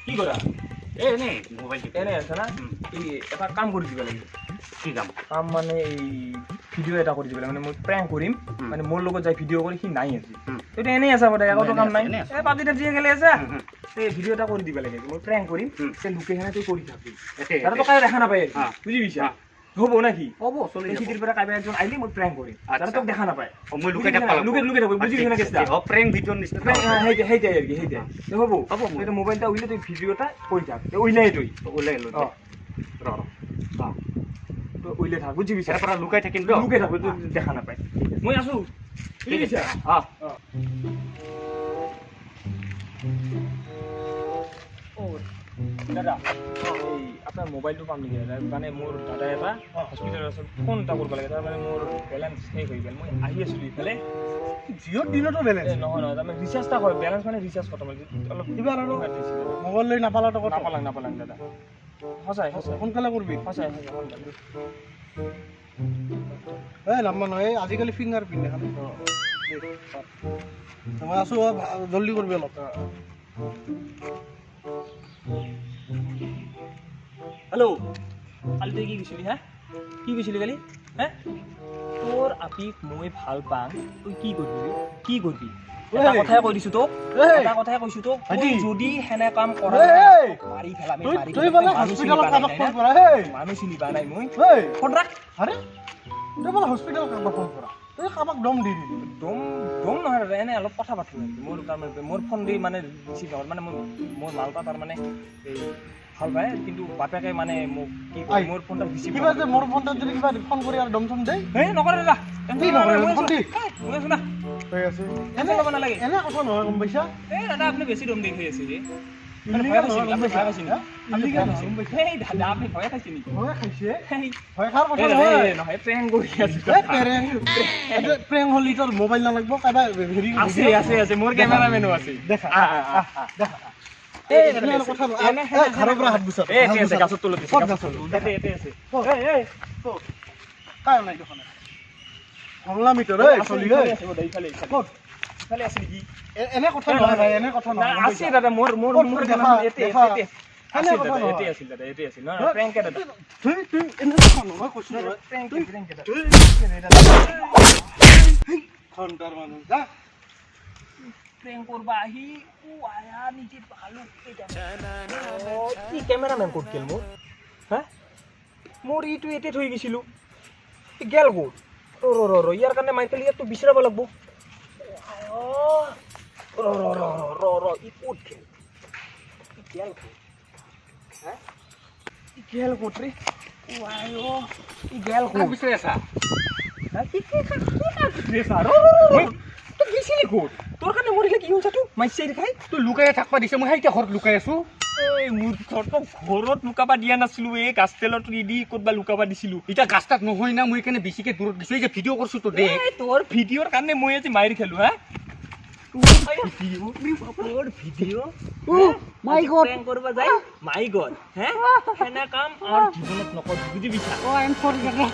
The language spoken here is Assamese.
কি কৰা? এ এনেই মোবাইল। এনে আছা না? এই এটা কাম কৰি দিব লাগিব। কি কাম? কাম মানে এই ভিডিঅ' এটা কৰি দিব লাগে, মানে মই প্ৰেংক কৰিম। মানে মোৰ লগত যাই ভিডিঅ' কৰি, সি নাই আজি। তইতো এনেই আছা বোধহয়, একোতো কাম নাই। এই পাবজি তাবজি খেলি আছা। এই ভিডিঅ' এটা কৰি দিব লাগে, মই প্ৰেংক কৰিম। এই লোকেশ্যনে তুই কৰি থাকবি, তাতে তো কাৰো দেখা নাপায়, বুজি পাইছা? হ'ব নাকি? হ'ব, চলি যাব। সিটিৰ পৰা কাইবা একজন আহিলে মই প্ৰেংক কৰিম, তাতে তোক দেখা নাপায়। মই লুকাই থাকব। লুকাই লুকাই থাকবি, বুজি পাইছা না কেছটা? অ, প্ৰেংক ভিডিঅ'ৰ নিচিনা। সেইটাই সেইটাই আৰু কি, সেইটাই হ'ব। হ'ব। তই মোবাইল এটা উলিয়াই তুই ভিডিঅ' এটা কৰি থাক। উলিয়াই তুই ওলাই ল। ৰ ৰ, তই উলিয়াই থাক, বুজি পাইছা? ইয়াৰ পৰা লুকাই থাকিম। লুকাই থাক, দেখা নাপায়। মই আছো, বুজি পাইছা? অ। দাদা, এই আপোনাৰ মোবাইলটো পাম নেকি দাদা? মানে মোৰ দাদা এটা হস্পিটেলত আছে, ফোন এটা কৰিব লাগে। তাৰমানে মোৰ বেলেঞ্চ শেষ হৈ গ'ল, মই আহি আছিলোঁ ইফালে। জিঅ'ৰ দিনতো বেলেঞ্চ? নহয় নহয়, তাৰমানে ৰিচাৰ্জ এটা হয়, বেলেঞ্চ মানে ৰিচাৰ্জ খতম হ'ল অলপ। কিবা আৰু মোবাইল লৈ নাপালা টকা? নাপালাং নাপালাং দাদা, সঁচাই সঁচাই। সোনকালে কৰিবি। সঁচাই সঁচাই, সোনকালে। এই লাম্বা নহয়, আজিকালি ফিংগাৰ প্ৰিণ্ট দেখা নাই। মই আছোঁ, জল্দি কৰিবি অলপ। হেল্ল', কালি তই কি কৈছিলি? হা, কি কৈছিলি কালি? হে, তোৰ আপিক মই ভাল পাম, তই কি কৰিবি? কি কৰিবি? এটা কথাই কৈ দিছো তোক, এটা কথাই কৈছো তোক, তই যদি সেনে কাম কৰা, মাৰি পেলাম। মানুহ চিনি পোৱা নাই মই। ফোন ৰাখ। আৰে তই বোলে হস্পিটেলত কাৰোবাক ফোন কৰা, তই কাৰোবাক দম দি দিলি? দম দম নহয় দাদা, এনে অলপ কথা পাতিলো। মোৰ তাৰমানে মোৰ ফোন দি মানে ৰিচিভ নহয়, মানে মোৰ মালটা তাৰমানে এই ভাল পায়, কিন্তু বাপেকে মানে মোক কি কয়, মোৰ ফোনটা ৰিচিভ কিবা যে মোৰ ফোনটোত যদি কিবা ফোন কৰি আৰু দম চম দেই। এই নকৰে দাদা। কি নকৰে? ফোন দি। মই আছো না। তই আছে। এনে ল'ব নালাগে। এনে কথা নহয়, গম পাইছা? এই দাদা, আপুনি বেছি দম দি আছে যে। মোবাইল নালাগিব, হেৰি আছে আছে আছে, মোৰ কেমেৰামেনো আছে। দেখা দেখা। ঘৰৰ পৰা হাত বুচা। গাছৰ তলত। কাই নাই দেখোন। কমলা মিটৰ চলি। ক'ত ইফালে আছে নেকি? এনে কথা নহয় ভাই, এনে কথা নহয়। আছে দাদা, মোৰ মোৰ মোৰ দেখা দেখা। এনে কথা নহয়, এতে আছিল দাদা, এতে আছিল। নহয়, প্ৰেংক দাদা। তুই তুই এনে কথা নহয়, কৈছো নহয়। প্ৰেংক প্ৰেংক দাদা। ঘণ্টাৰ মানুহ যা। প্ৰেংক কৰবা আহি ও আয়া নিজে ভালো। কি কেমেৰামেন ক'ত গেল মোৰ? হা, মোৰ ইটো এতে থৈ গৈছিলো, গেল ক'ত? ৰ ৰ ৰ ৰ, ইয়াৰ কাৰণে মাইকেল ইয়াততো বিচাৰাব লাগব। ৰ ৰ ৰ ৰ ৰ, ই ক'ত গেল? ই গেল ক'ত? হা, ই গেল ক'ত ৰে? আয়, ই গেল ক'ত? বিচাৰি আছা? কি কি কি বিচাৰি আছা? ৰ ৰ ৰ, তই গেছিলি ক'ত? তোৰ কাৰণে মৰিলে কি হ'ল? তোৰ মাইছে খাই। তই লুকাই থাকবা দিছে, মই সেইটা ঘৰত লুকাই আছো। এই মোৰ ঘৰত ঘৰত লুকাবা দিয়া নাছিলো, এই গাছ তেলত দি ক'তবা লুকাবা দিছিলো। এতিয়া গাছ তাত নহয় না, মই সেইকাৰণে বেছিকে দূৰত দিছো। এই যে ভিডিঅ' কৰিছো তো দে। তোৰ ভিডিঅ'ৰ কাৰণে মই আজি মাৰি খেলো। হা, তোৰ ভিডিঅ' মাই গড কৰবা যায়। মাই গড, হে, সেনে কাম আৰু জীৱনত নকৰবি, বুজি পাইছা? অ, I am sorry দাদা।